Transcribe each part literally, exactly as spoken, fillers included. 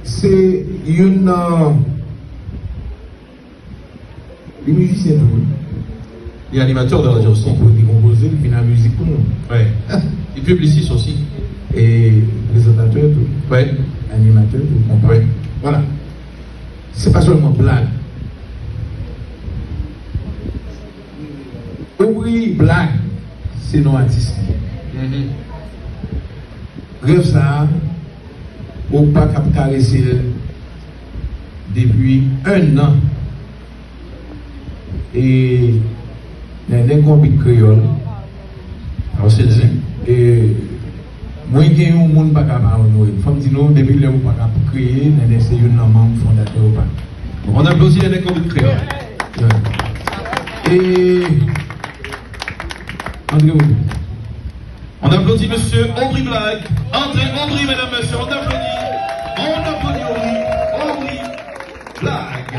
Se youn nan, li mizisyen tou, wi. Li animatè de radyo osi. Konpo-, li konpoze, li vin a mizik pou nou. Wi. Li piblisye osi. E prezantatè tou. Wi. Animatè tou, konpa. Wi. Vwala. Se pa sèlman blag. Obri Blag, se non atis li. Mhm. Rèv sa a, Opak ap karese l depi enn an. E Nènè gon bit kreyòl. Sa w se di? E mwen gen yon moun pa ka pa onore l. Fò m di nou, depi lè Opak ap kreye, Nènè se youn nan manm fondatè Opak. On aplodi Nènè gon bit kreyòl. E André Aubry. On applaudit Monsieur Aubry Black. André Aubry, mesdames, messieurs, on applaudit. On applaudit Aubry, Aubry Black.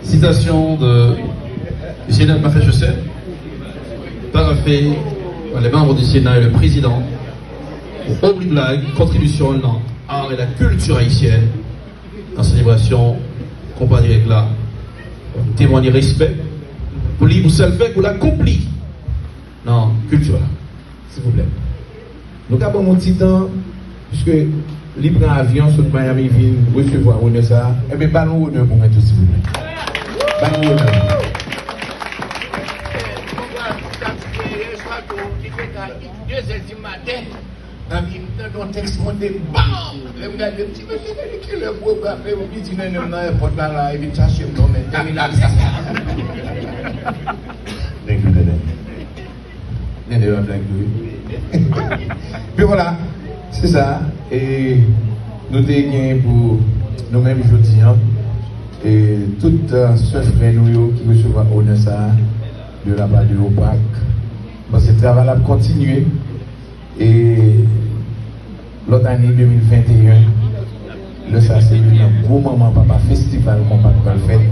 Citation de, du Sénat de Massachusetts, paraphée par les membres du Sénat et le président, Aubry Black, contribution dans l'art et la culture haïtienne, en célébration, konpa dirèk la, témoigner respect pou li, pou sa l fè, pou l akonpli nan kilti la. Silvouplè. Nou ka ban m yon ti tan, piske li pran avyon sot Miami vin resevwa onè sa a. Enben, ba l yon onè pou mwen tou, silvouplè. Ba l yon onè. Yè swa tou, li te ka de zè di maten, epi m tande yon tèks monte, bam! Lè m gade, m di, "Men, men, men, kilè pou yo frape m?" Li di, "Nènè, m nan èpòt la, la, epi m chache m non, men tèminal sa." Thank you, Nènè. Nènè pa blag tou, wi. Pi vwala, se sa. E nou te gen pou nou menm jodi a, e tout, e, sè frè nou yo ki resevwa onè sa a de la pa de Opak. Bon, se travay la ap kontinye. E lòt ane de mil venteyen, lè sa se youn nan gwo manman papa festival konpa k pral fèt.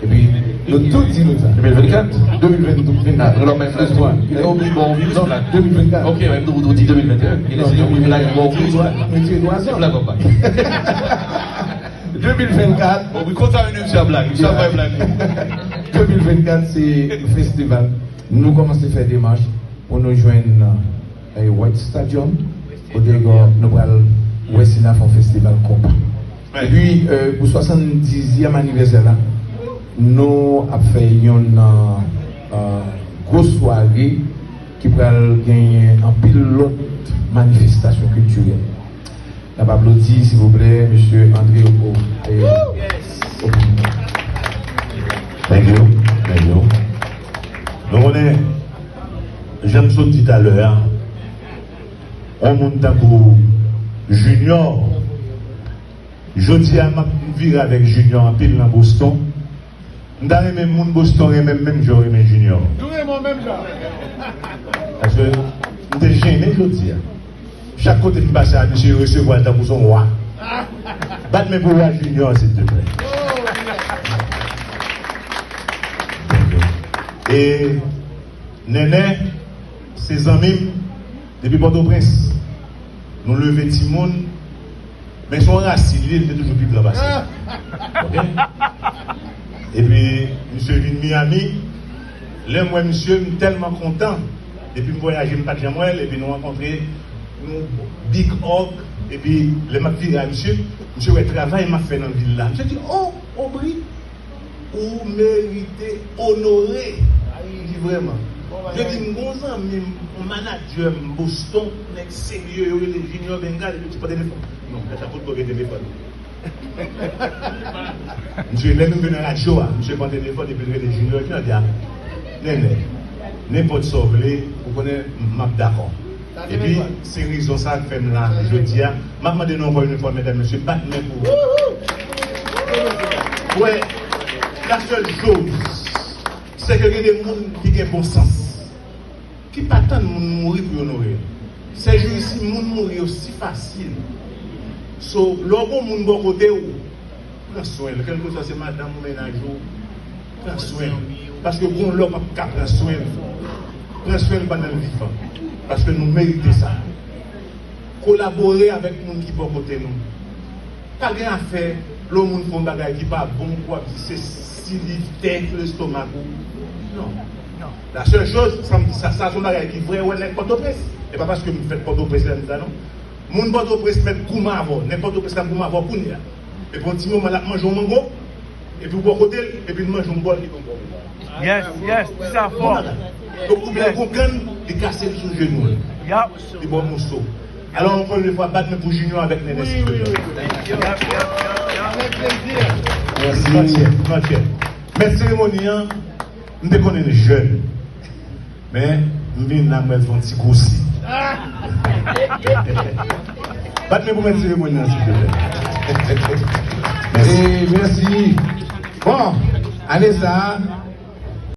Epi nou tout di nou sa. De mil vennkat? De mil vennkat. Ah, nou la menm lespwa. Lè w oubli bon, w oubli non, de mil vennkat. Ok, men nou, nou di de mil venteyen. Gen de se yon blag bon, w oubli. Nou tire twa zan. Se blag konpa. De mil vennkat. Bon, wi, konsa yon sa blag, sa pa blag. De mil vennkat se festival. Nou kòmanse fè demach pou nou jwenn, e, White Stadium, kote nou pral wè si n a fè yon festival konpa. Epi, e, pou swasanndizyèm anivèsè la, nou ap fè yon, e, e, gwo sware ki pral genyen anpil lòt manifestasyon kiltirèl. N ap aplodi, silvouplè, mesye André Aubry. Thank you. Thank you. Nou konnen, jan m sot di talè a, yon moun tankou Junior, jodi a, m ap vire avèk Junior anpil nan Boston. M ta renmen moun Boston renmen m menm jan yo renmen Junior. Nou renmen w menm jan. Paske m te jennen jodi a. Chak kote m pase a, misye resevwa l tankou se yon wa. Bat men pou wa Junior, silteplè. E Nènè, se zanmi m depi Pòtoprens. Nou leve timoun, men se yon rasin, li, li te toujou pi gran pase m. Ok? Epi, misye vin Miami. Lè m wè misye, m tèlman kontan. Depi m vwayaje, m pa t janm wè l. Epi nou rankontre, nou big hug. Epi, lè m ap vire a misye, misye wè travay m ap fè nan vil la. Misye di, "Oh, Aubry, ou merite onore." Li di, "Vrèman." Misye di, "M gon zanmi m, yon manadjè m Boston, nèg serye, yo rele Junior Bengal, epi ti pran telefòn." Non, lè sa fout bò gen telefòn. Misye, lè nou rive nan radyo a, misye pran telefòn epi l rele Junior, Junior di, "A, Nènè, nenpòt sa w vle, ou konnen m ap dakò." Epi, se rezon sa k fè m la jodi a. M ap mande nou ankò yon fwa, medam, mesye, bat men pou. Wè, la sèl choz, se ke gen de moun ki gen bon sans, ki pa tann moun mouri pou yo onore yo. Sèjousi, moun mouri yo si fasil. So, lè w gen yon moun bò kote w, pran swen l. Kèlkeswa se madanm ou mennaj ou, pran swen l. Paske gen yon lè w p ap ka pran swen l. Pran swen l pandan l vivan. Paske nou merite sa. Kolabore avèk moun ki bò kote nou. Pa gen afè lè yon moun fè yon bagay ki pa bon pou w ap di se si li tèt lestomak ou. Non. La sèl choz, sa, sa, sa se yon bagay ki vrè, wè nèg Pòtoprens. E pa paske m fèt Pòtoprens la m di sa non. Moun Pòtoprens mèt goumen avè w. Nèg Pòtoprens la goumen avè w kounye a. Epi yon ti moman l ap manje yon mango, epi w bò kote l, epi l manje yon bòl li gon bòl. Yes, yes, di sa fò. Donk ou byen gon kann, li kase l sou jenou l. Yap. Li ba w moso. Alò ankò yon fwa bat men pou Junior avèk Nene silvouplè. Yap, yap, yap, yap. Mèsi. Mèsi. Mèt seremoni an, m te konnen l jèn. Men, m vin la m wè l fè yon ti gwosi. Bat men pou mèt seremoni an silvouplè. Mèsi. E mèsi. Bon, ane sa a,